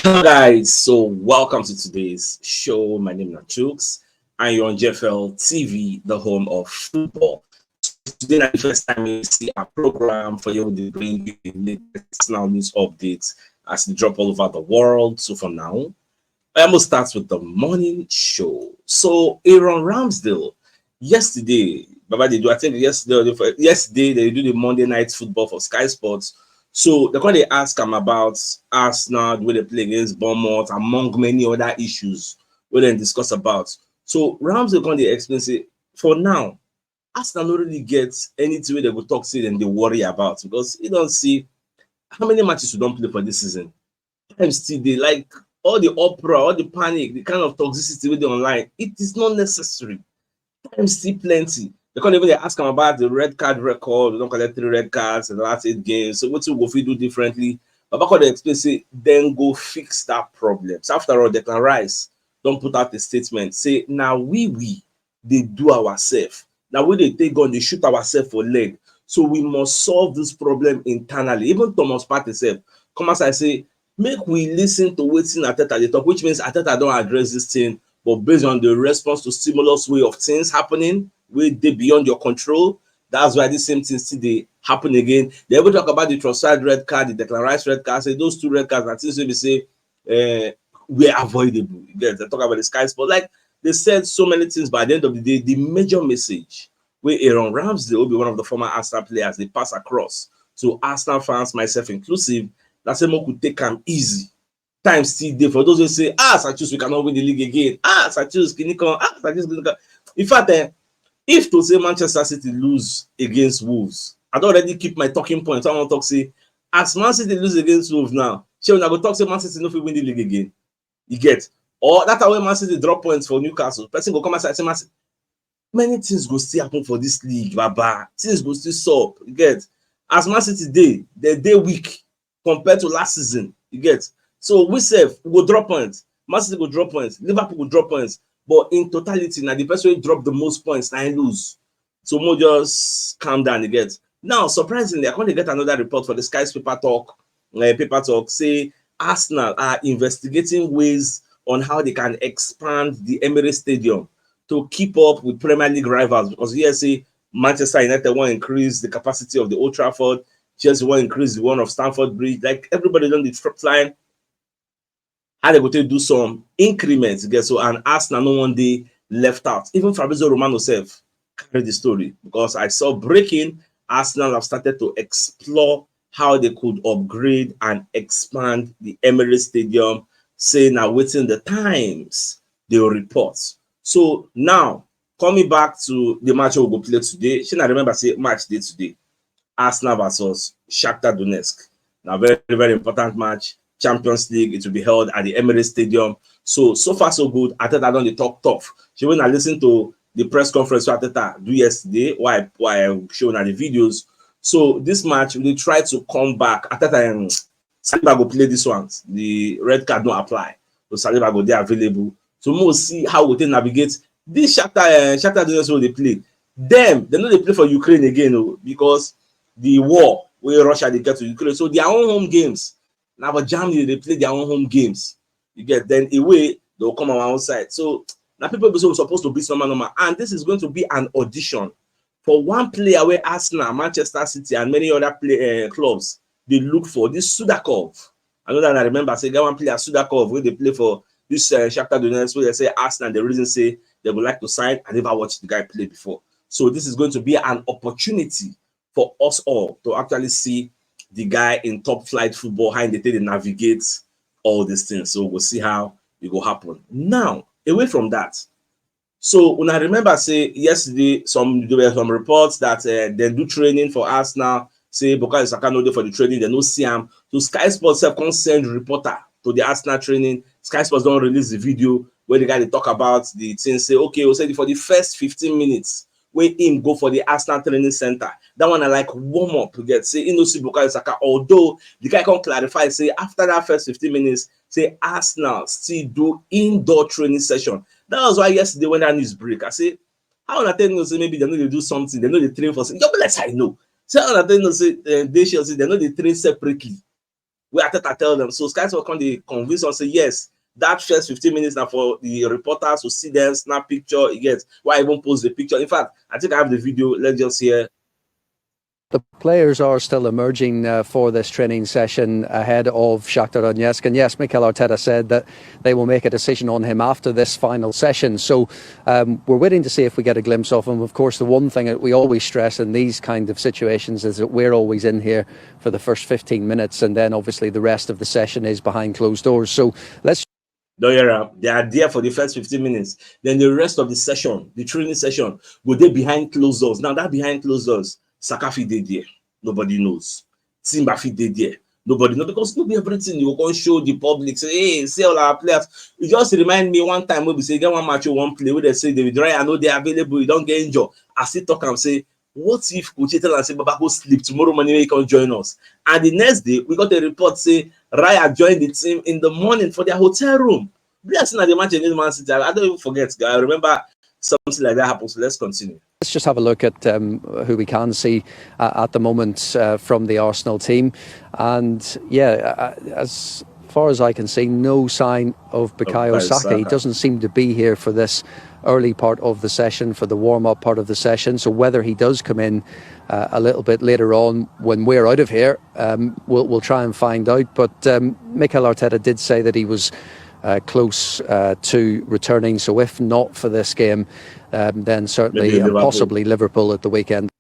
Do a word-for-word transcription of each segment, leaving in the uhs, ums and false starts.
Hello, guys. So, welcome to today's show. My name is Chooks, and you're on J F L T V, the home of football. Today, na the first time you see our program for you, we dey bring you the latest Arsenal news updates as they drop all over the world. So, for now, I must start with the morning show. So, Aaron Ramsdale, yesterday, Baba, they do, I think yesterday, or the fir-, yesterday, they do the Monday night football for Sky Sports. So, they come dey ask am about Arsenal, the way they play against Bournemouth, among many other issues wey dem discuss about. So, Ramsdale come dey explain say, for now, Arsenal no really get anything wey dem go talk say dem dey worry about, because you don see how many matches we don play for this season. Time still dey, like, all the uproar, all the panic, the kind of toxicity wey dey online, it is not necessary. Time still plenty. They come even dey ask am about the red card record. We don collect three red cards in the last eight games. So wetin we go fit do differently? Baba come dey explain say dem go fix that problem. So, after all, Declan Rice don put out a statement say na we, we dey do ourselves. Na we dey take gun, dey shoot ourselves for leg. So we must solve this problem internally. Even Thomas Partey sef come outside say make we listen to wetin Arteta dey talk, which means Arteta don address this thing, but based on the response to stimulus way of things happening wey dey beyond your control, that's why this same thing still dey happen again. They even talk about the Trossard red card, the Declan Rice red card, say those two red cards na things wey be say, eh, were avoidable. You get, they talk about the Sky Sport. Like, they said so many things, but at the end of the day, the major message wey Aaron Ramsdale, who be one of the former Arsenal players, dey pass across to Arsenal fans, myself inclusive, na say make we take am easy. Time still dey for those wey say, "Ah, Sir Chooks, we cannot win the league again. Ah, Sir Chooks, kini kan. Ah, Sir Chooks, kini kan." In fact, eh, if to say Manchester City lose against Wolves, I don already keep my talking point. I wan talk say, as Man City lose against Wolves now, shey una go talk say Man City no fit win the league again? You get? Or that time when Man City drop points for Newcastle, person go come outside say, "Man City," many things go still happen for this league, baba. Things go still sup. You get? As Man City dey, they dey weak compared to last season. You get? So we sef, we go drop points. Man City go drop points. Liverpool go drop points. But in totality, na the person wey drop the most points na him lose. So mo just calm down, you get? Now, surprisingly, I come dey get another report for the Sky Paper Talk, eh, Paper Talk, say Arsenal are investigating ways on how they can expand the Emirates Stadium to keep up with Premier League rivals, because we hear say Manchester United wan increase the capacity of the Old Trafford, Chelsea wan increase the one of Stamford Bridge. Like, everybody don dey tr-, fly how they go take do some increments, you get? So, and Arsenal no wan dey left out. Even Fabrizio Romano sef carry the story, because I saw breaking, Arsenal have started to explore how they could upgrade and expand the Emirates Stadium, say na wetin the Times dey report. So now, coming back to the match we go play today, shey una remember say match dey today. Arsenal versus Shakhtar Donetsk. Na very, very important match. Champions League, it will be held at the Emirates Stadium. So, so far so good. Arteta don dey talk tough. Shey una listen to the press conference wey Arteta do yesterday, why, why I show una the videos. So this match, we dey try to come back. Arteta, um, Saliba go play this one. The red card no apply. So Saliba go dey available. So we go see how we take navigate this Shakhtar, eh, Shakhtar Donetsk wey dey play. Dem, dem no dey play for Ukraine again o, because the war wey Russia dey get to Ukraine. So their own home games, na for Germany they dey play their own home games. You get? Then away, they go come our own side. So na people be say we suppose to beat normal, normal. And this is going to be an audition for one player wey Arsenal, Manchester City, and many other play, eh, clubs dey look for. This Sudakov. I know that I remember say that one player, Sudakov, wey dey play for this, eh, Shakhtar Donetsk, wey they say Arsenal, the reason say they would like to sign. I never watched the guy play before. So this is going to be an opportunity for us all to actually see the guy in top flight football, how they take dey navigate all these things. So we'll see how it go happen. Now, away from that, so una remember say yesterday, some, there were some reports that, eh, they do training for Arsenal, say Bukayo Saka no dey for the training, they no see am. So Sky Sports sef come send reporter to the Arsenal training. Sky Sports don release the video where the guy dey talk about the thing, say, okay, we say for the first fifteen minutes wey him go for the Arsenal training center, that one na like warm up, you get? Say he no see Bukayo Saka, although the guy come clarify say after that first fifteen minutes, say Arsenal still do indoor training session. That was why yesterday when that news break, I say, how una take know say maybe they no dey do something, they no dey train for se-, just like I know. Say how una take know say, eh, they sure say they no dey train separately. Wey Arteta tell dem. So Sky Sports come dey convince us say yes, that first fifteen minutes na for the reporters to see them, snap picture, you get. Why I even post the picture? In fact, I think I have the video. Let's just hear. The players are still emerging uh, for this training session ahead of Shakhtar Donetsk. And yes, Mikel Arteta said that they will make a decision on him after this final session. So um, we're waiting to see if we get a glimpse of him. Of course, the one thing that we always stress in these kind of situations is that we're always in here for the first fifteen minutes, and then obviously the rest of the session is behind closed doors. So let's Don hear am. They are there for the first fifteen minutes. Then the rest of the session, the training session, go dey behind closed doors. Now that behind closed doors, Saka fit dey there. Nobody knows. Timber fit dey there. Nobody know, because no be everything you go come show the public. Say, hey, see all our players. You just remind me one time wey be say e get one match wey we wan play, wey dem say David Raya no dey available, e don get injured. I still talk am say, what if Coach tell am say, Baba, go sleep, tomorrow morning you come join us? And the next day, we got a report say Raya joined the team in the morning for their hotel room. Blessing at the match against Man City. I, I don't even forget, guy. I remember something like that happened. So let's continue. Let's just have a look at um, who we can see uh, at the moment uh, from the Arsenal team. And yeah, uh, as far as I can see, no sign of Bukayo Bukayo Saka. He Saka. Doesn't seem to be here for this early part of the session, for the warm-up part of the session. So whether he does come in uh, a little bit later on when we're out of here, um, we'll, we'll try and find out. But um, Mikel Arteta did say that he was uh, close uh, to returning. So if not for this game, um, then certainly Maybe and Liverpool. Possibly Liverpool at the weekend.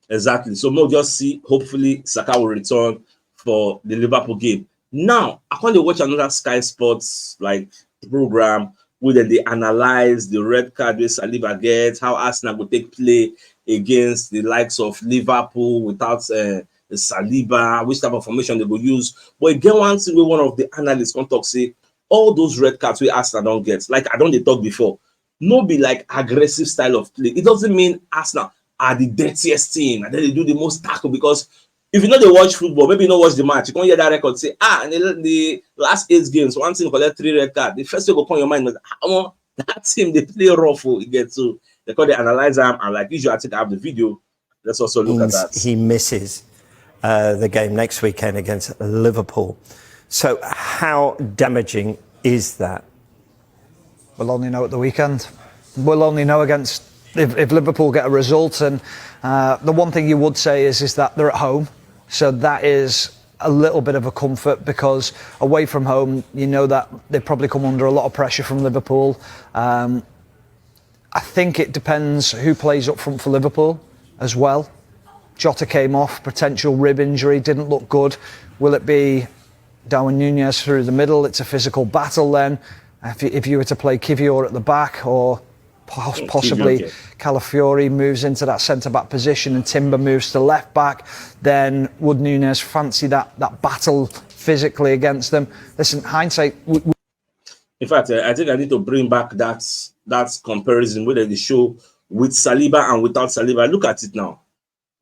Exactly. So we'll just see. Hopefully, Saka will return for the Liverpool game. Now, I can't watch another Sky Sports like program where then they analyze the red card wey Saliba get, how Arsenal go take play against the likes of Liverpool without uh, Saliba, which type of formation they go use. But again, one thing wey one of the analysts come talk say, all those red cards wey Arsenal don get, like I don dey talk before, no be like aggressive style of play. It doesn't mean Arsenal are the dirtiest team and then they do the most tackle, because if you no dey watch football, maybe you no watch the match, you come hear that record say, ah, in the, the last eight games, one team collect three red card. The first thing go come your mind is, ah, omo, that team dey play rough. Oh, you get, so they come dey analyze am, and like usual, I think I have the video. Let's also look at that. He misses uh, the game next weekend against Liverpool. So how damaging is that? We'll only know at the weekend. We'll only know against if, if Liverpool get a result. And uh, the one thing you would say is is that they're at home, so that is a little bit of a comfort, because away from home, you know that they probably come under a lot of pressure from Liverpool. Um, I think it depends who plays up front for Liverpool as well. Jota came off, potential rib injury, didn't look good. Will it be Darwin Nunez through the middle? It's a physical battle then. If you, if you were to play Kivior at the back, or pos- possibly okay. Calafiori moves into that centre back position and Timber moves to left back, then would Nunez fancy that, that battle physically against them? Listen, hindsight, we, we In fact, uh, I think I need to bring back that that comparison where they show with Saliba and without Saliba. Look at it now.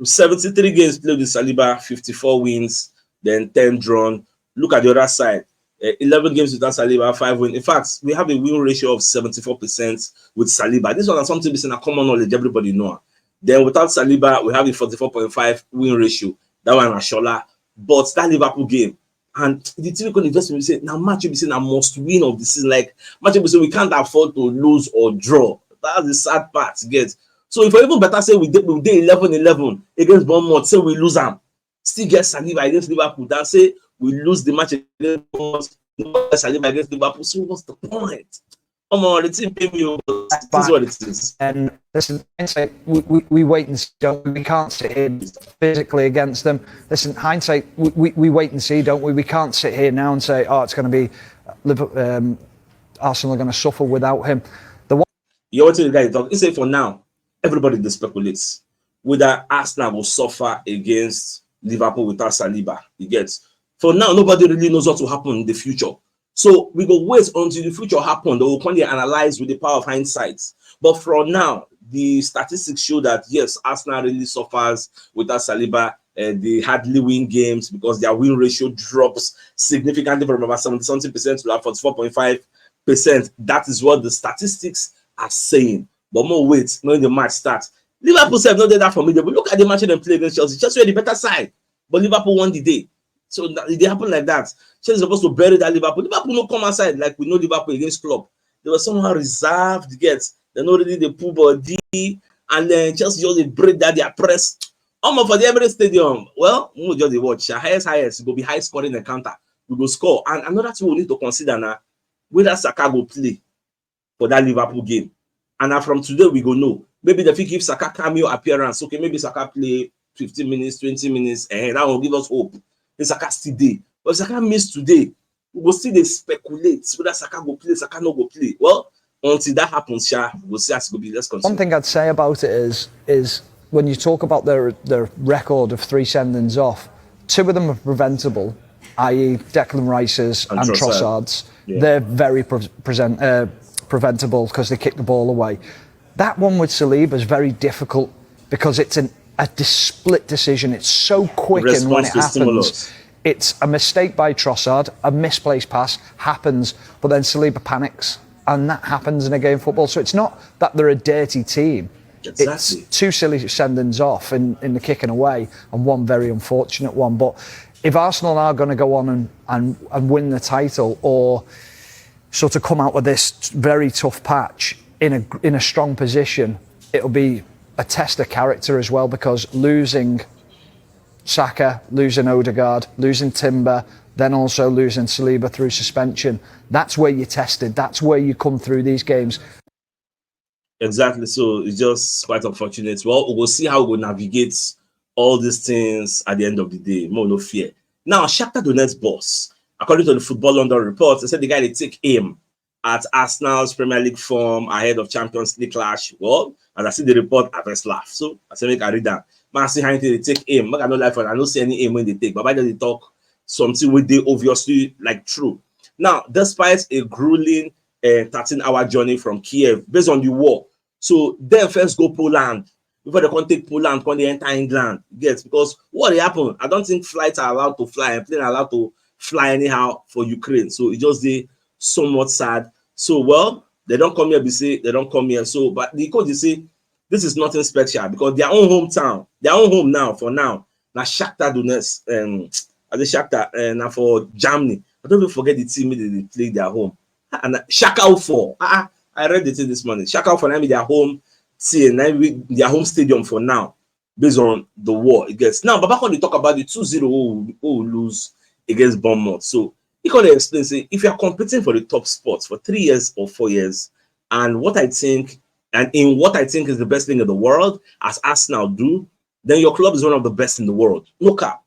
seventy-three games played with Saliba, fifty-four wins, then ten drawn. Look at the other side. Uh, eleven games without Saliba, five wins. In fact, we have a win ratio of seventy-four percent with Saliba. This one is something that's a common knowledge, everybody know. Then without Saliba, we have a forty-four point five win ratio. That one, Ashola. But that Liverpool game, and the thing wey come dey vex me be say na match wey be say na must win of the season. Like, match wey be say we can't afford to lose or draw. That's the sad part, you get. So if I even better say we dey, we dey eleven eleven against Bournemouth, say we lose am, still get Saliba against Liverpool, than say we lose the match against Bournemouth, no get Saliba against Liverpool. So what's the point? Come on, the team pay me, oh, but it is what it is. And listen, hindsight, we, we, we wait and see, don't we? We can't sit here physically against them. Listen, hindsight, we, we, we wait and see, don't we? We can't sit here now and say, oh, it's going to be Liverpool, um, Arsenal are going to suffer without him. The one You know what the guy talk? He say for now, everybody dey speculate whether Arsenal will suffer against Liverpool without Saliba. You get, for now, nobody really knows what will happen in the future. So we go wait until the future happen. They will come there analyze with the power of hindsight. But for now, the statistics show that yes, Arsenal really suffers without Saliba. Uh, they hardly win games because their win ratio drops significantly from about seventy something percent to about forty-four point five percent. That is what the statistics are saying. But more wait, when the match starts, Liverpool sef no dey that formidable. Look at the match dem play against Chelsea. Chelsea were the better side, but Liverpool won the day. So that, it dey happen like that. Chelsea supposed to bury that Liverpool. Liverpool no come outside like we know Liverpool against Klopp. They were somehow reserved, get. They no really dey pull body, and then Chelsea just dey break that their press. Omo, for the Emirates Stadium, well, we just dey watch. Highest, highest, e go be high scoring encounter. We go score. And another thing we need to consider now, whether Saka go play for that Liverpool game. And na from today we go know. Maybe they fit give Saka cameo appearance. Okay, maybe Saka play fifteen minutes, twenty minutes, and that will give us hope. Then Saka still dey. But if Saka miss today, we go still dey speculate whether Saka go play, Saka no go play. Well, until that happens, sha, we go see as e go be. Let's continue. One thing I'd say about it is is when you talk about their their record of three sendings off, two of them are preventable, i.e. Declan Rice's and, and Trossard's. Yeah. They're very pre- present, uh, preventable because they kick the ball away. That one with Saliba is very difficult because it's an, a split decision. It's so quick, and when it happens, stimulus. It's a mistake by Trossard, a misplaced pass happens, but then Saliba panics, and that happens in a game of football. So it's not that they're a dirty team. Exactly. It's two silly sendings off in, in the kicking away and one very unfortunate one. But if Arsenal are going to go on and, and, and win the title or sort of come out with this very tough patch in a in a strong position, it'll be a test of character as well, because losing Saka, losing Odegaard, losing Timber, then also losing Saliba through suspension, that's where you're tested. That's where you come through these games. Exactly. So it's just quite unfortunate. Well, we will see how we navigate all these things at the end of the day. More no fear. Now, Shakhtar Donetsk boss, according to the Football London report, they said the guy dey take aim at Arsenal's Premier League form ahead of Champions League clash. Well, as I see the report, I first laugh. So I say make I read that. Man, see how they take aim. Make I no lie for, I don't see any aim when they take. But I just talk something with they obviously like true. Now, despite a grueling uh, thirteen-hour journey from Kiev, based on the war, so then first go Poland before they come take Poland, come they enter England. Yes, because what dey happen, I don't think flights are allowed to fly and plane are allowed to fly anyhow for Ukraine. So it just dey somewhat sad. So well, they don't come here, be say they don't come here. So but the coach dey say this is nothing special because their own hometown, their own home now for now, na Shakhtar Donetsk. Um, I say Shakhtar, uh, na for Germany. I don't even forget the team they, they play their home. And Schalke four. Ah, ah, I read the thing this morning. Schalke four na be their home team, na be their home stadium for now, based on the war it gets. Now, Baba come dey talk about the two zero who, who lose against Bournemouth. So he come dey explain say if you are competing for the top spot for three years or four years, and what I think, and in what I think is the best league in the world, as Arsenal do, then your club is one of the best in the world. No cap.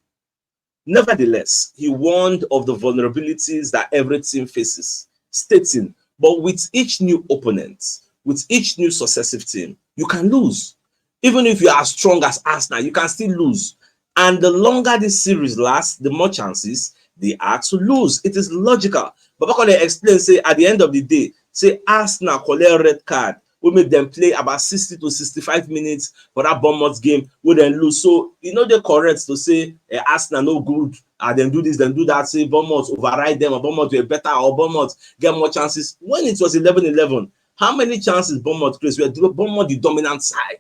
Nevertheless, he warned of the vulnerabilities that every team faces, stating, but with each new opponent, with each new successive team, you can lose. Even if you are as strong as Arsenal, you can still lose. And the longer this series lasts, the more chances they are to lose. It is logical. Baba Kone explained, say, at the end of the day, say Arsenal collect red card, wey make dem play about sixty to sixty-five minutes for that Bournemouth game, wey dem lose. So e no dey correct to say, eh, Arsenal no good, ah, dem do this, dem do that, say Bournemouth override them, or Bournemouth were better, or Bournemouth get more chances. When it was eleven eleven, how many chances Bournemouth create? Were Bournemouth the dominant side?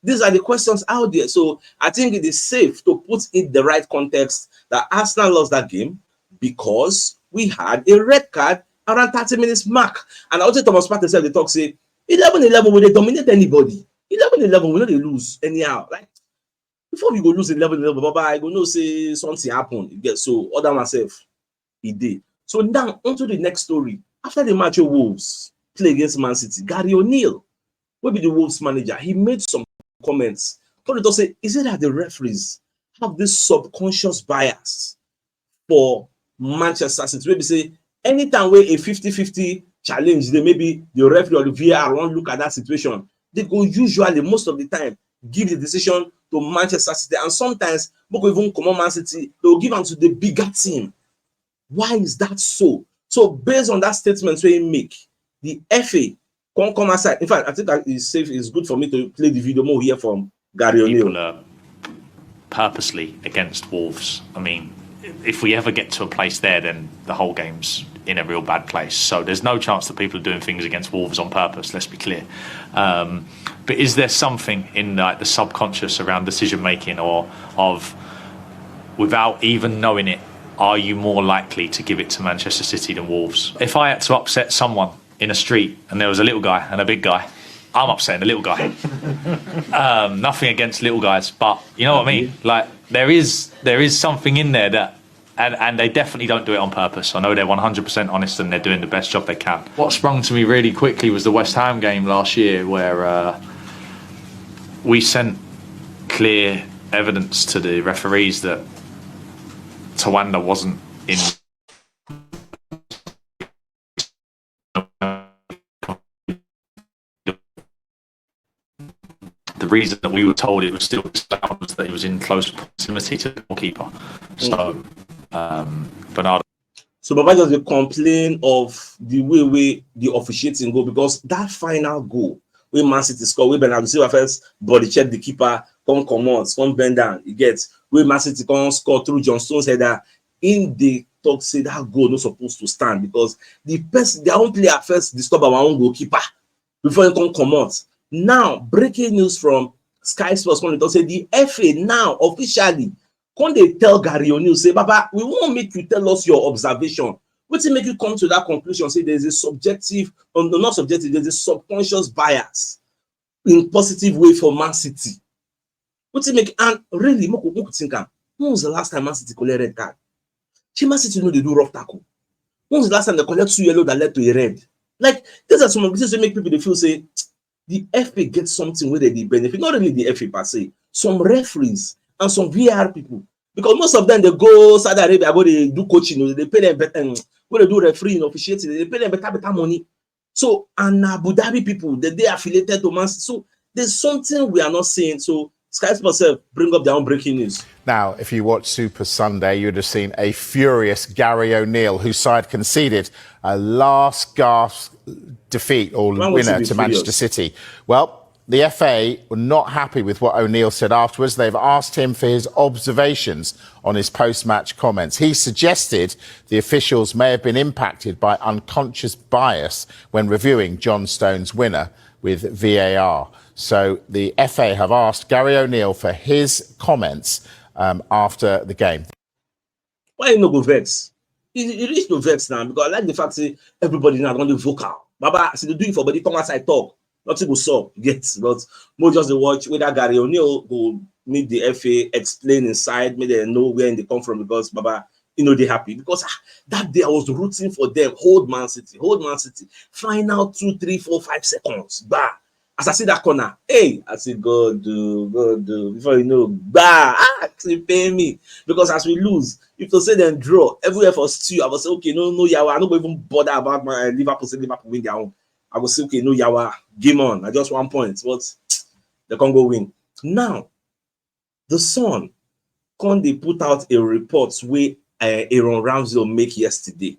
These are the questions out there. So I think it is safe to put it the right context that Arsenal lost that game because we had a red card around thirty minutes mark. And I would say Thomas Partey said the talk say eleven eleven, we dey dominate anybody. Eleven eleven, we no dey lose anyhow. Like, before we go lose eleven eleven, Baba, I go know say something happen. You get, so other myself, he did. So now onto the next story. After the match of Wolves play against Man City, Gary O'Neill, wey be the Wolves manager, he made some comments. Come to say, is it that the referees have this subconscious bias for Manchester City? Wey be say anytime wey a fifty fifty challenge, they maybe the referee or the V A R won't look at that situation. They go usually most of the time give the decision to Manchester City, and sometimes they go even come on Man City. They will give them to the bigger team. Why is that so? So based on that statement wey he make, the F A come come outside. In fact, I think that it's safe. It's good for me to play the video more here from Gary O'Neill. People are purposely against Wolves. I mean, if we ever get to a place there, then the whole game's in a real bad place. So there's no chance that people are doing things against Wolves on purpose. Let's be clear. Um, but is there something in, like, the subconscious around decision making, or of, without even knowing it, are you more likely to give it to Manchester City than Wolves? If I had to upset someone in a street and there was a little guy and a big guy, I'm upsetting the little guy. Um, nothing against little guys, but you know what I mean? Like, there is there is something in there that, and, and they definitely don't do it on purpose. I know they're one hundred percent honest and they're doing the best job they can. What sprung to me really quickly was the West Ham game last year, where uh, we sent clear evidence to the referees that Tawanda wasn't in the reason that we were told it was still disallowed was that it was in close proximity to the goalkeeper. So um, Bernardo So Baba just dey complain of the way wey the officiating go, because that final goal wey Man City score, wey Bernardo Silva first body check the keeper, come comot, come bend down, you get, wey Man City come score through John Stones header, im dey talk say that goal no suppose to stand because the person, their own player first disturb our own goalkeeper before he come comot. Now, breaking news from Sky Sports come dey talk say the F A now officially come dey tell Gary O'Neil say, "Baba, we wan make you tell us your observation. Wetin make you come to that conclusion say there is a subjective, um, no, not subjective, there is a subconscious bias in positive way for Man City." Wetin make, and really, make we, make we think am. When was the last time Man City collect red card? Shey Man City no dey do rough tackle? When was the last time they collect two yellow that led to a red? Like, these are some of the things wey make people dey feel say the F A get something wey dem dey benefit. Not really the F A per se, some referees and some V A R people. Because most of them, they go Saudi Arabia, go dey do coaching, you know, they pay them better, um, go dey do refereeing, officiating, they pay them better, better money. So, and na Abu Dhabi people, they, they affiliated to Man City. So, there's something we are not seeing. So, Sky Sports sef bring up their own breaking news. Now, if you watch Super Sunday, you'd have seen a furious Gary O'Neil, whose side conceded a last gasp defeat or Why would he winner be to Manchester furious? City. Well, the F A were not happy with what O'Neil said afterwards. They've asked him for his observations on his post-match comments. He suggested the officials may have been impacted by unconscious bias when reviewing John Stones' winner with V A R. So the F A have asked Gary O'Neil for his comments um, after the game. Why you no go vex? E, e reach to vex now, because I like the fact say everybody now don dey vocal. Baba, as you do it for body, come outside talk. Nothing go sup, you get. But mo just dey watch whether Gary O'Neil go make the F A explain inside, make dem know where they come from, because Baba, you know, they happy. Because ah, that day I was rooting for them. Hold Man City, hold Man City. Final two, three, four, five seconds. Bah. As I see that corner, hey, I say, "God do, God do." Before you know, bah, ah, it pain me. Because as we lose, if to say dem draw, everywhere for stew, I go say, "Okay, no, no, yawa, I no go even bother about my, uh, Liverpool, say Liverpool win their own." I go say, "Okay, no, yawa, game on. I just one point, but they can't go win." Now, the Sun come dey put out a report wey, uh, Aaron Ramsdale make yesterday.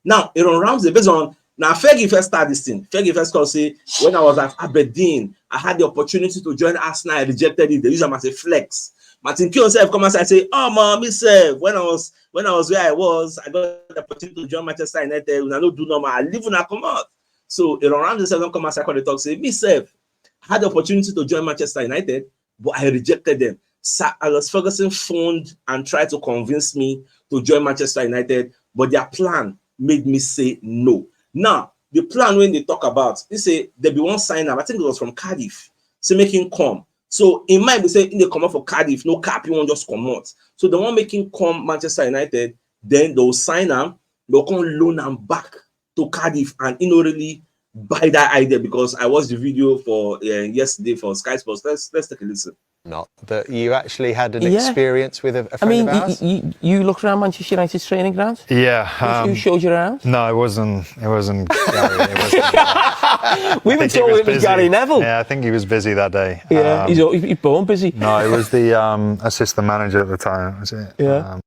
Now, Aaron Ramsdale, based on, now Fergie first start this thing. Fergie first call say, "When I was at Aberdeen, I had the opportunity to join Arsenal. I rejected it. They use am as a flex." Martin Keown sef come outside say, "Oh, mommy sef, when I was, when I was where I was, I got the opportunity to join Manchester United. Una no do normal. I leave una comot." So Aaron Ramsdale sef don come outside come dey talk say, "Me sef, I had the opportunity to join Manchester United, but I rejected them. Sir Alex Ferguson phoned and tried to convince me to join Manchester United, but their plan made me say no." Now, the plan wey they talk about, he say they be wan sign am. I think it was from Cardiff. Say make him come. So in mind, they say in the come up for Cardiff, no cap, he won't just come out. So they want make him come Manchester United, then they'll sign him, they'll come loan him back to Cardiff, and he no really buy that idea, because I watched the video for, uh, yesterday for Sky Sports. Let's, let's take a listen. Not that you actually had an Yeah. experience with a, a I friend mean, of ours. you, you, you looked around Manchester United's training grounds. Yeah, Who, who um, showed you around? No, it wasn't. It wasn't. Gary, it wasn't We were I think he told was it was busy. Gary Neville. Yeah, I think he was busy that day. Yeah, Um, he's, al- he's born busy. No, it was the um, assistant manager at the time. Was it? Yeah. Um,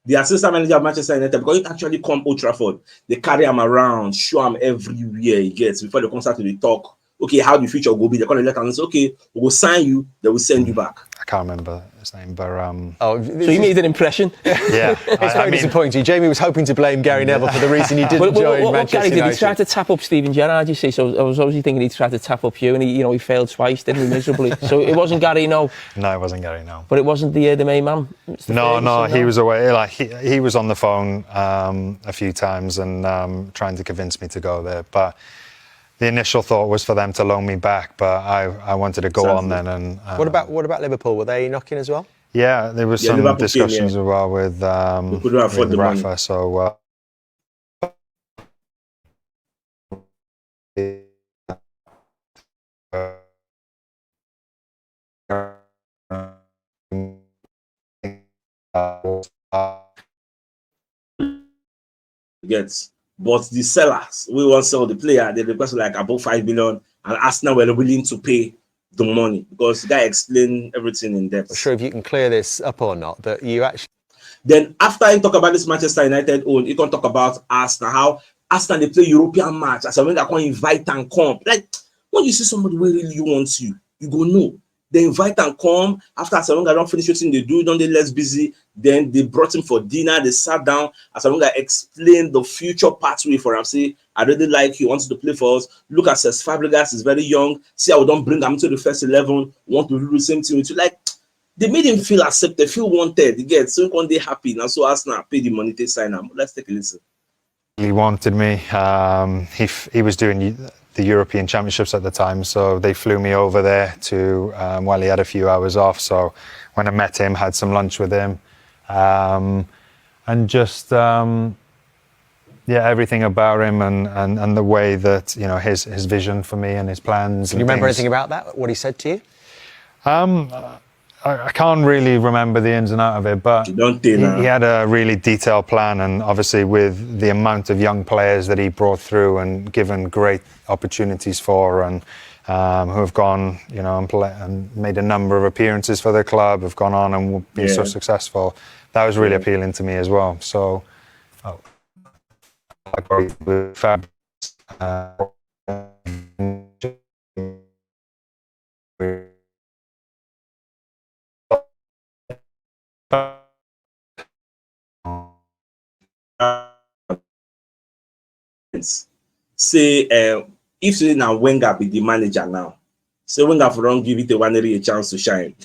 The assistant manager of Manchester United, because he actually come Old Trafford, they carry him around, show him everywhere he gets before they come start to dey talk. "Okay, how the future go be?" They call the letter and say, "Okay, we will sign you, then we'll send you back." Can't remember his name, but um, Oh, So he made an impression. yeah, It's very disappointing. Jamie was hoping to blame Gary Neville for the reason he didn't But what, join what, what Manchester Gary did, he United. Tried to tap up Steven Gerrard, you see. So I was obviously thinking he tried to tap up you, and he, you know, he failed twice, didn't he, miserably. So it wasn't Gary, no. No, it wasn't Gary. No. But it wasn't the uh, the main man. It's the No, first no, thing, he was away. Like he, he was on the phone um, a few times and um, trying to convince me to go there. But the initial thought was for them to loan me back, but I, I wanted to go So- on then. And um, What about what about Liverpool? Were they knocking as well? Yeah, there was Yeah, some Liverpool came, discussions yeah. as well with um, We couldn't afford with the money. Rafa. So uh, Get, but the sellers, we want sell the player. They request like above five million, and Arsenal were willing to pay the money because the guy explained everything in depth. Not sure if you can clear this up or not. That you actually Then after he talk about this Manchester United own, he can talk about Arsenal, how Arsenal they play European match. As when they can invite and come. Like when you see somebody who really wants you, you go know. They invite and come. After Arsene Wenger don't finish what they do, don't they less busy. Then they brought him for dinner. They sat down. Arsene Wenger explained the future pathway for him. Say, I really like you, want you to play for us. Look at Cesc Fabregas, is very young. See, I don't bring him to the first eleven. Want to do the same thing with you. Like they made him feel accepted, feel wanted. You get so when they happy now. So Arsenal pay the money to sign him. Let's take a listen. He wanted me. Um, he f- he was doing the European Championships at the time, so they flew me over there to um, while he had a few hours off. So when I met him, had some lunch with him, um, and just um, yeah, everything about him and, and, and the way that you know his his vision for me and his plans. Can you remember anything about that? What he said to you? Um, I, I can't really remember the ins and out of it, but You don't think he, now. He had a really detailed plan, and obviously with the amount of young players that he brought through and given great opportunities for, and um, who have gone, you know, and, play, and made a number of appearances for their club, have gone on and been so Yeah. successful. That was really appealing to me as well. So, oh, I agree with Fab. Uh, Say uh, if say now Wenger be the manager now, say Wenger for don't give it a one a chance to shine.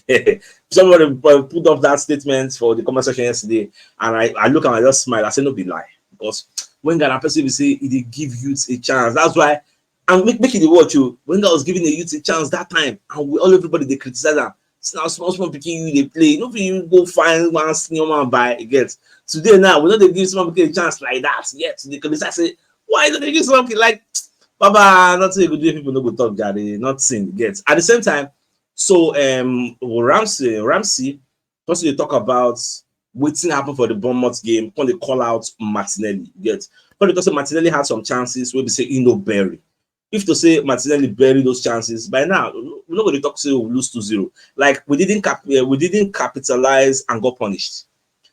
Somebody uh, put up that statement for the comment section yesterday, and I, I look and I just smile. I say no be lie because Wenger na person we say he dey give youth a chance. That's why and make make it the word too. Wenger was giving the youth a chance that time, and we all everybody they criticize him. Say now small small pikin you dey play. No fit you go find one senior man by get. Today now we no dey give small pikin a chance like that. Yet they criticize say why don't they give small pikin like Baba, nothing you go do if people no go talk, Gary. Nothing get. At the same time, so um Ramsey, Ramsey, also they talk about wetin happen for the Bournemouth game, when they call out Martinelli. Get when they talk say Martinelli had some chances where we say he no bury. If to say Martinelli bury those chances, by now we no go dey talk say we lose two zero. Like we didn't cap, uh, we didn't capitalize and got punished.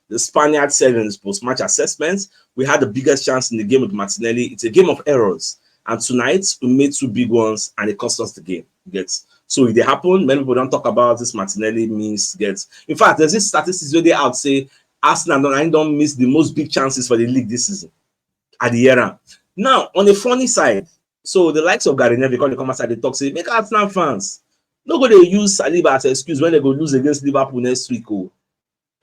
The Spaniard said in his post-match assessment, we had the biggest chance in the game with Martinelli. It's a game of errors, and tonight we made two big ones, and it cost us the game. Get so if they happen, many people don't talk about this Martinelli miss. Get in fact, there's this statistics where they out say Arsenal don't I don't miss the most big chances for the league this season at the year round. Now on the funny side, so the likes of Gary Neville come come outside they talk say make Arsenal fans no go dey use Saliba as excuse when they go lose against Liverpool next week. Oh,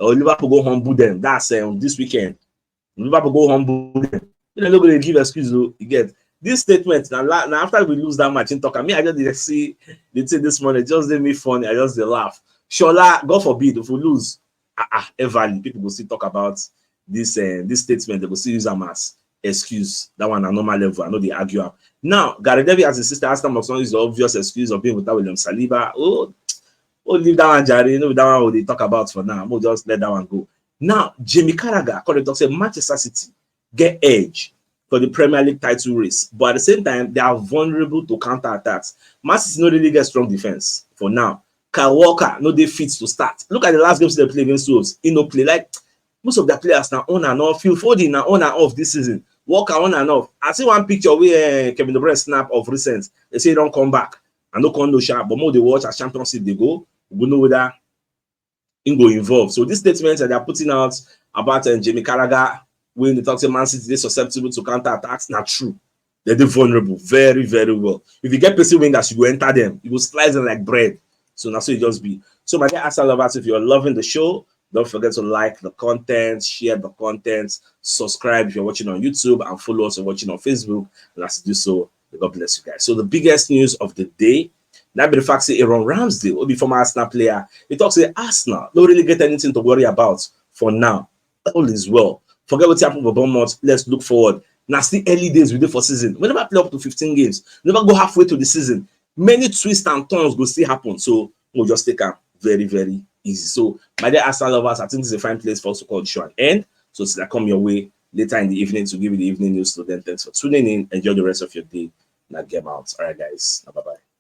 or Liverpool go humble them. That's um, this weekend. Liverpool go humble them. You know, no go dey give excuse. Oh, you get this statement. Now, la- now after we lose that match in talk, I mean, I just dey see the thing this morning. It just made me funny. I just dey laugh. Shola, God forbid if we lose, ah, ah, Everly, people go still talk about this uh, this statement. They go still use them as excuse. That one a normal level. I know they argue am. Now, Gary Neville as his sister Arsenal must not use the obvious excuse of being without William Saliba. Oh, oh, leave that one, Jerry. No, that one we dey talk about for now. We'll just let that one go. Now, Jamie Carragher, according to say Manchester City get edge for the Premier League title race, but at the same time, they are vulnerable to counter attacks. Man City no really get strong defense for now. Kyle Walker no dey fit to start. Look at the last games they play against Wolves. He no play like most of their players now on and off. Phil Foden now on and off this season. Walker on and off. I see one picture where uh, Kevin De Bruyne snap of recent. They say he don't come back. I no come no sharp, but more they watch as Championship they go. We go know whether im go involve. So this statement that they are putting out about, um, Jamie Carragher, when they talk say Man City dey susceptible to counter attacks, na true. They dey vulnerable very, very well. If you get person wingers, you go enter them, you go slice them like bread. So na so e just be. So my dear Arsenal lovers, if you're loving the show, don't forget to like the content, share the content, subscribe if you're watching on YouTube, and follow us if you're watching on Facebook. And as you do so, may God bless you guys. So the biggest news of the day, that be the fact say Aaron Ramsdale, wey be former Arsenal player, he talks say Arsenal don't really get anything to worry about for now. All is well. Forget what happened for Bournemouth. Let's look forward. Now, still early days we dey for season. We never play up to fifteen games. Never go halfway to the season. Many twists and turns go still happen. So we'll just take am very, very easy. So my dear Arsenal lovers, I think this is a fine place for us to call the show an end. So till I come your way later in the evening to give you the evening news. So then, thanks for tuning in. Enjoy the rest of your day. Now, game out. All right, guys. Bye bye.